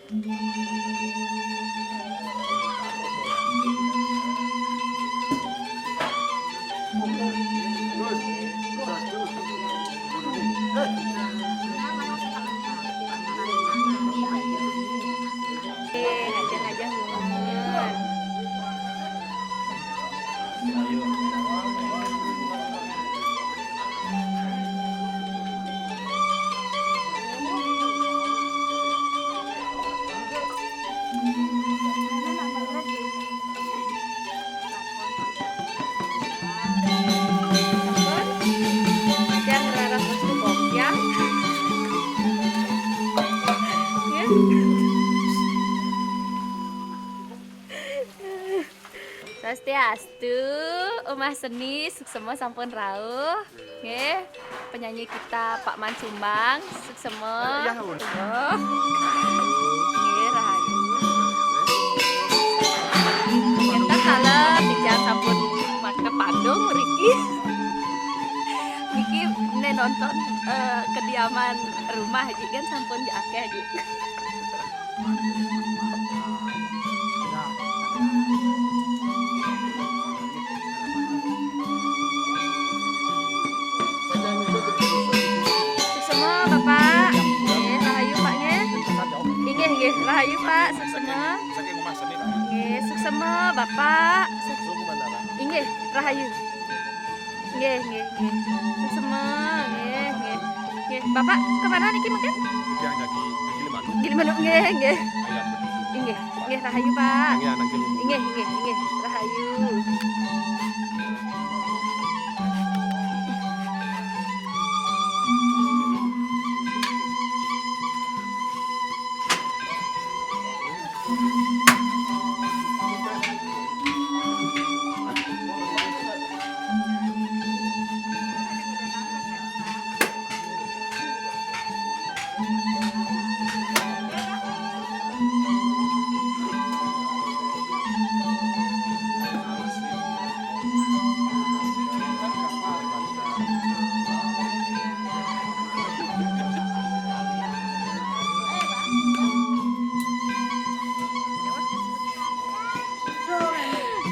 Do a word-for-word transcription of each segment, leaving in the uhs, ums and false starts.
Oke, ngajeng-ngajeng, Bun. Yang raras terus tuh, ya. Ya. Swastiastu, Umah Seni, suksema sampun rauh. Nggih, penyanyi kita Pak Man Sumbang, suksema. Iya, Bun. Oh. Nggih, rahayu. Kita kalau bicara sampun make pandung mriki. Niki ne nonton, eh, kediaman rumah, Ji, kan sampun akeh, Ji. Suksema, Bapak. Nggih, rahayu, Pak, nggih. Inggih, nggih, rahayu, Pak. Suksema. Nggih, suksema, Bapak. Inggih, rahayu. Nggih, nggih, nggih. Suksema, nggih, nggih. Nggih, Bapak kemana niki mungkin? Nggih, nggih, nggih, nggih. Ayam betutu. Nggih, nggih, rahayu, Pak. Nggih, anak kilo. Nggih, nggih, nggih, rahayu.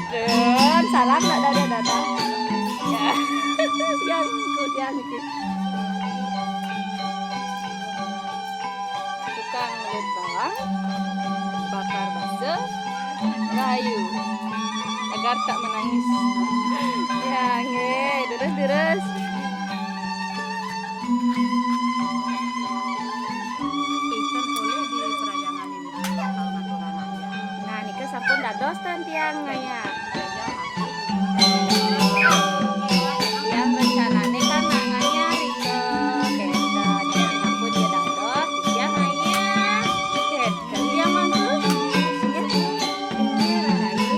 Dun, salam nak dadah-dadah. Ya. Yang kudian iki. Tukang ngelit bawang, bakar basa, rahayu. Agar tak menangis. Ya, nggih, terus, terus. Ikan boleh di perayangan ini, kalau ngaturan aja. Nah, nika sampun dados ten tiang ngayah. Tiang rencanane kan nak ngayah rika kenten, nyampun ya dados, tiang ngayah. Kenten tiang mangku. Ya. Ini rahayu.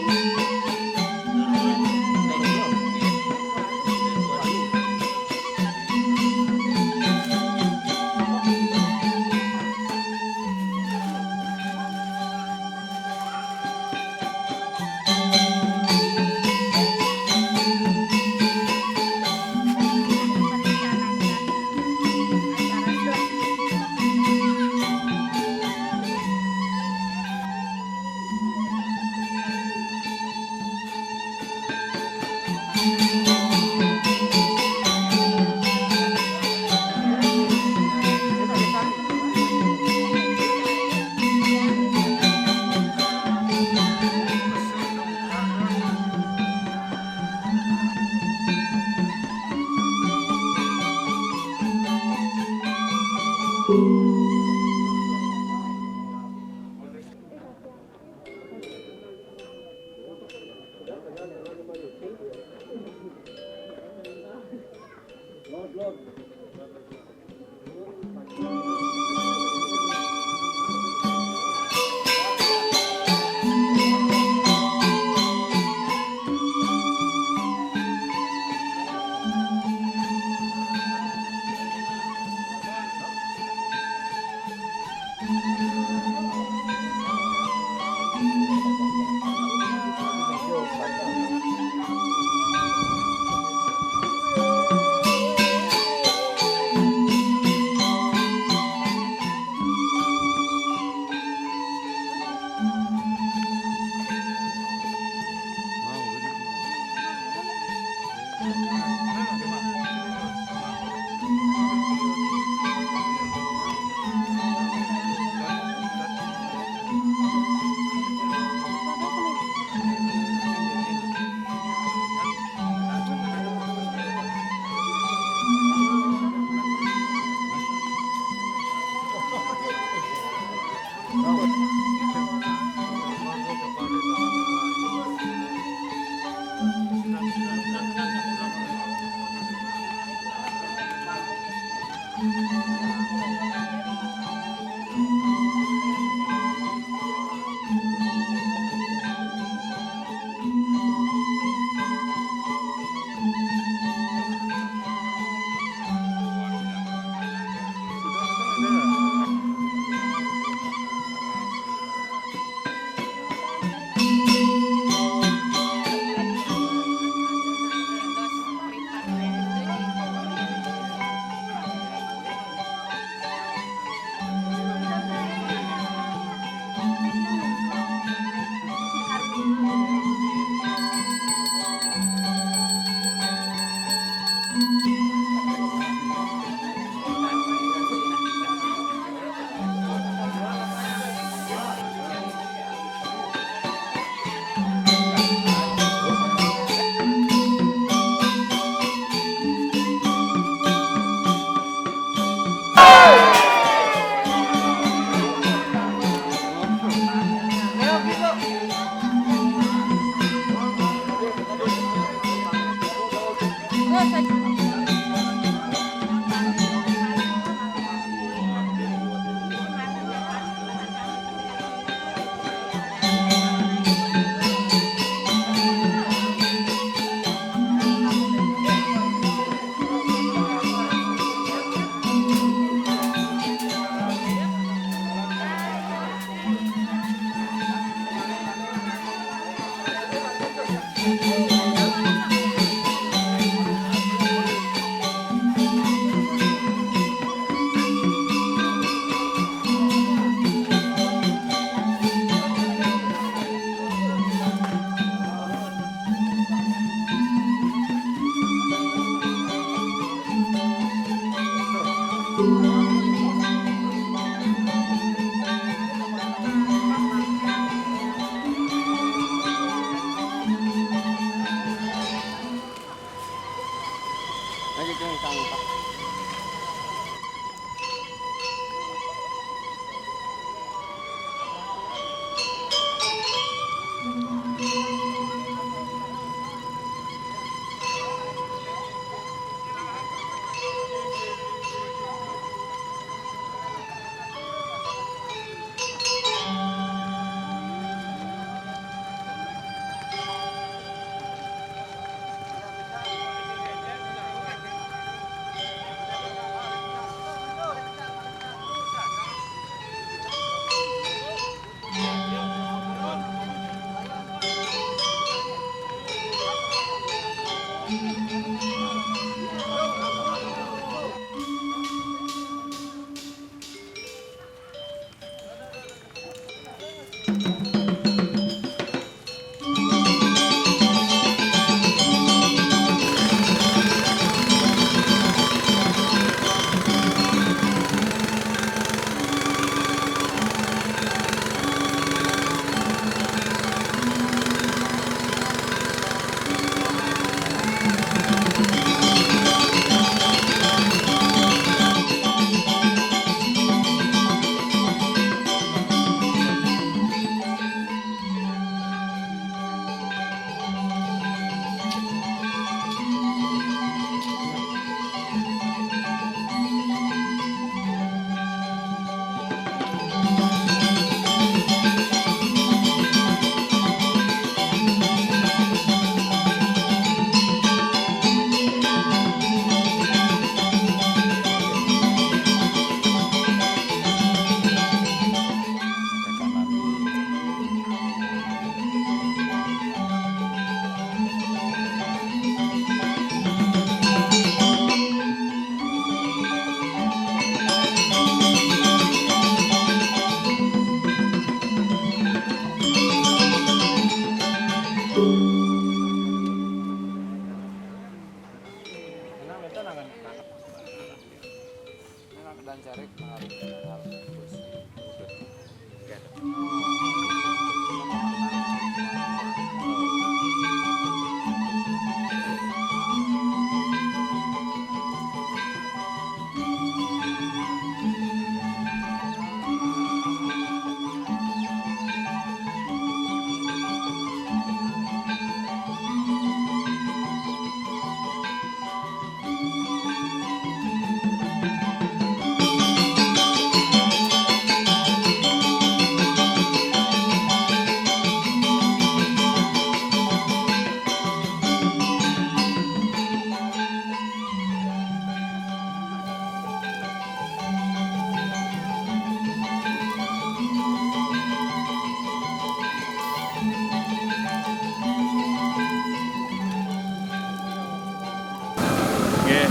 Nggih,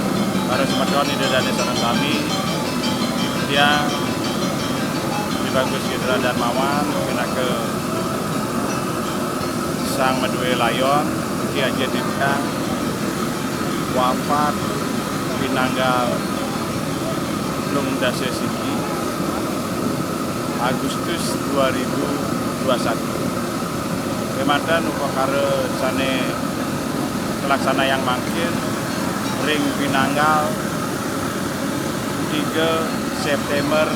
para semeton Ida Dané sareng sami, tiang Ki Bagus Gendra Darmawan pinaka sang madué layon, Ki Aji Ditang wafat pinanggal telung dasa siji Agustus dua ribu dua satu. Kémanten upakara sané kalaksanayang mangkin ring pinanggal tiga Séptémber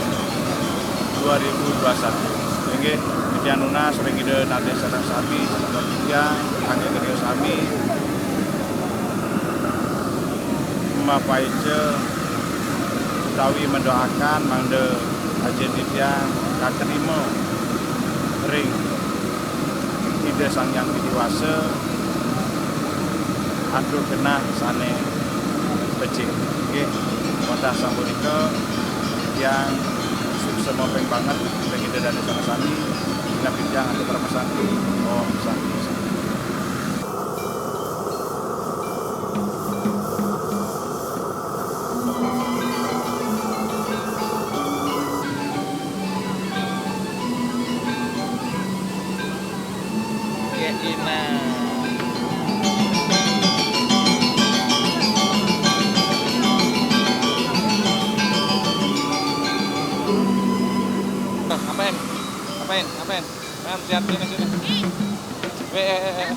dua ribu dua satu. Inggih, titiang nunas ring Ida Dané sareng sami, semeton titiang, anak gede sami, mapaica utawi mendoakan mangda ajin titiang katrima ring Ida Sang Hyang Widi Wasa, atur genah sané becik. Nggih, wantah sapunika, titiang suksma ping banget ring Ida Dané sareng sami, genep titiang atur parama santi. Om Santi. Ngapain? Ngapain? Ngapain? Siap, sini, sini. Eh, eh, eh, eh.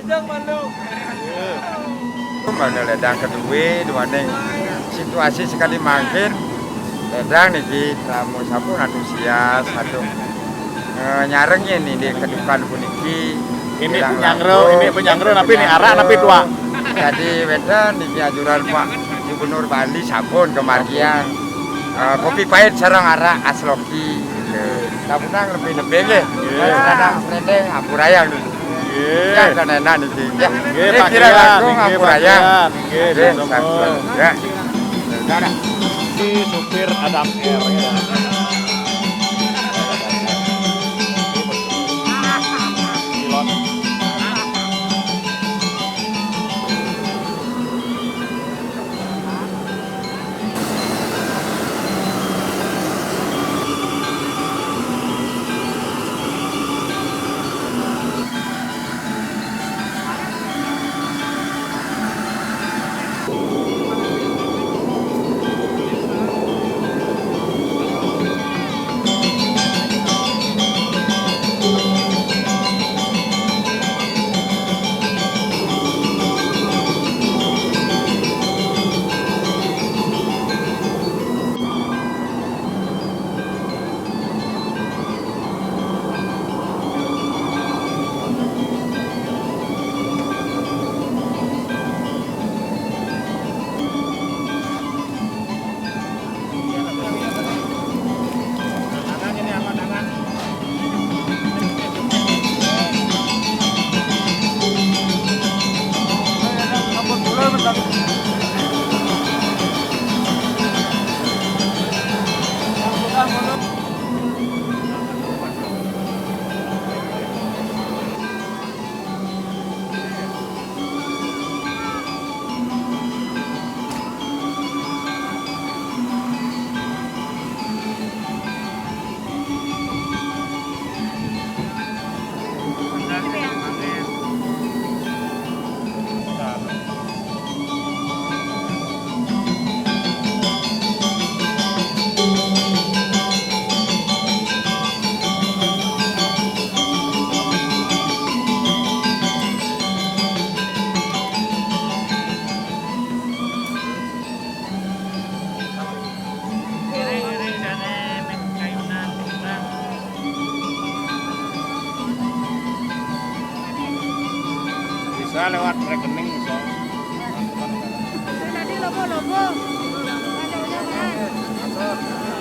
Ajang malu. Mangkin ledang kedue, duaning situasi sekadi mangkin, ledang niki lamun sampun antusias, sampun, eh, nyarengin indik kedukan puniki. Ini bilang penyangro, langkung, ini penyangro, napi ini arak, napi tuak? Jadi wénten niki anjuran Pak Gubernur Bali sampun kemargian, eh, kopi pait sareng arak asloki. Sampun lebih-lebih nggih. Nggih. Kadang srendeng ampurayang dulu. Nggih. Ya, dan enak niki. Ya. Nggih, eh, Pak kira Kian, langkung nggih, Pak ampurayang. Kian, nggih, nggih, sampun. Ya. Dadah. Ini supir Adam R ya. Pilot. Bisa lewat rekening, bisa. Tadi lobo-lobo. Ada udah, Mas.